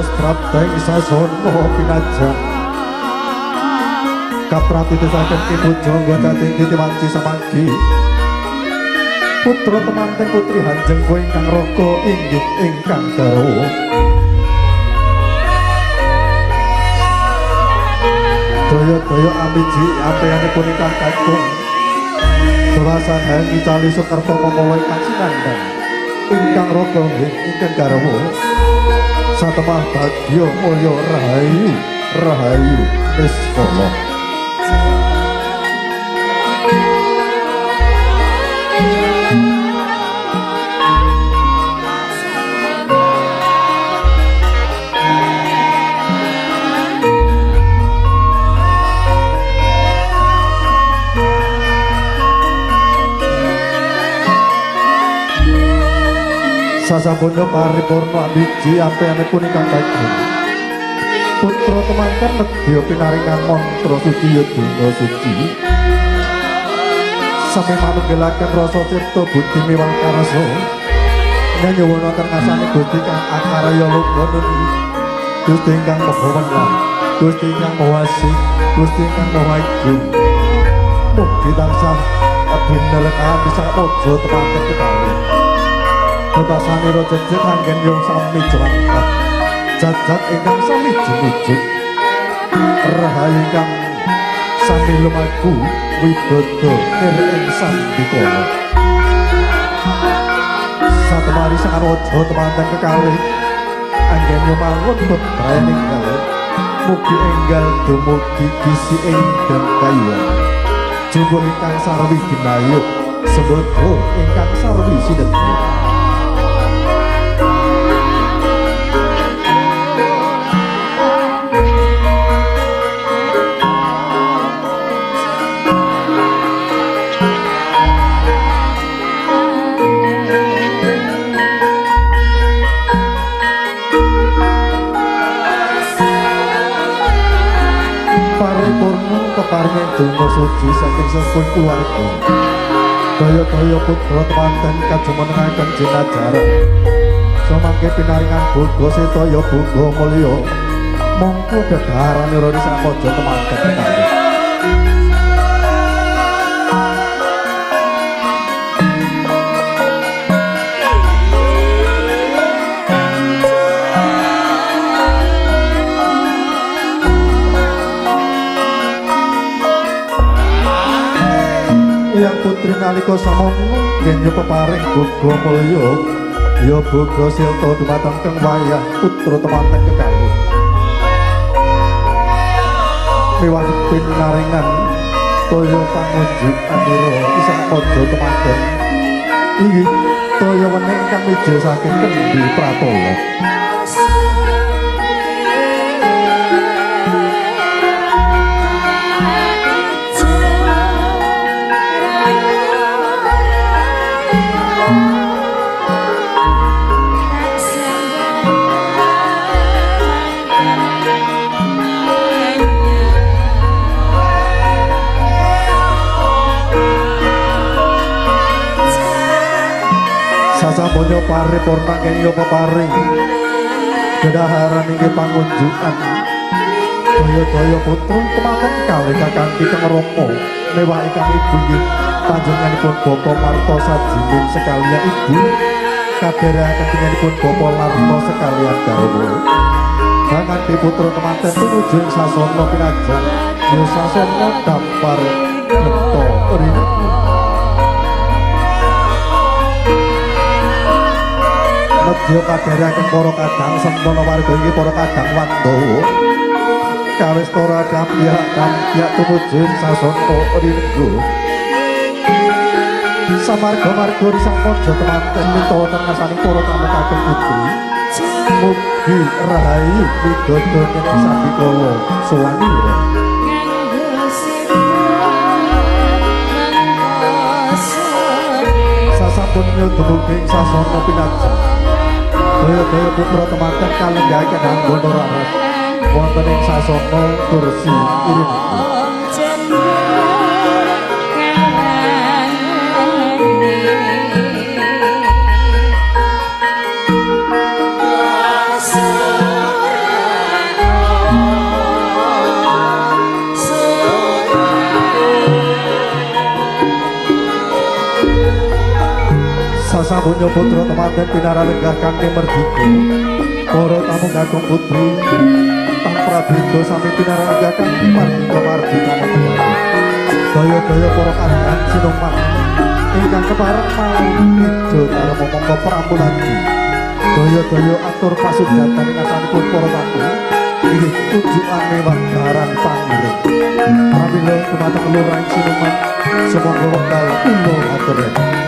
Dados prapta ing sasana pinajang kapratitisaken Ki Pujangga cacing titi wanci samangki putra temanten putri hanjengku ingkang raga inggih ingkang garwa. Daya-daya amiji ampeyanipun ingkang kakung dewasa hangi cali sukerta mamala ingkang sinandhang ingkang raga inggih ingkang garwa. Satemah bagya mulya rahayu rahayu niskala. Sasampunyo paripurna ambiji ampeyanipun ingkang kakung putra temanten nedya pinaringan mantra suci ya donga suci sami manunggelaken rasa cipta budi miwah karsa nyuwunaken ngasane Gusti kang akarya lungguh Gusti ingkang Maha Wenang, Gusti ingkang Maha Asih, Gusti ingkang Maha Agung. Mugi tansah binerkahan bisa aja temanten kekalih. Bebasane jejeg anggen yung sami jewangkat jajat ingkang sami jumujud rahayu ingkang sami lumaku widodo nir ing sambikala. Satemari sangan waja temanten kekalih anggen yung mangun putra ninggal mugi enggal dumugi gisi ingkang kayuan jumbuh ingkang sarwi ginayuh sembodho ingkang sarwi sinedha. Keparingan donga suci saking sepuh keluarga daya-daya putra temanten kajumenengaken jinajaran samangke pinaringan boga setaya boga mulya mongko dedhaharanira sakaja temanten kekalih. Yang putri nalika samono nggih peparing boga mulya ya boga silta dumateng kang wayah putra temanten kekalih miwah pinaringan toya pangunjuk anira isang aja temanten inggih toya wening ingkang mijil saking Kendhi Pratala. Sasampunyo paripurna kenya peparing dedaharan inggih pangunjukan daya-daya putra temanten kalih kakangki kang rama mewah ingkang ibu inggih panjenenganipun Bapak Marto Sajimin sekalian ibu kaderekaken panjenenganipun Bapak Larto sekalian garwa. Kanthi putra temanten tumuju ing sasana pinajang ya sasana dampar genta rindu. Nedya kaderekaken para kadang sempana warga iki para kadang Wandawa kawistara dampiak tumuju ing sasana rinengga. Samarga marga risang praja temanten minta wonten ngasaning para tamu kakung putri mugi rahayu widodo ing sambikala sowanira. Sasampun dumugi ing sasana pinajang daya-daya putra temanten kalenggahaken anggon raras wonten ing sasana kursi irinipun. Sasampunipun putra temanten pinarak lenggah kanthi merdika. Para tamu kakung putri tang prabida sami pinarak lenggah kanthi mardika mardika. Daya-daya para kadang sinuman ingkang kepareng mawi dharma mongko pramuladi. Daya-daya atur pasugatan ing ngarsanipun para tamu inggih tunjukane wadaran pangiring. Pramila dumateng lurahing sinuman sumangga wekdal kula aturaken.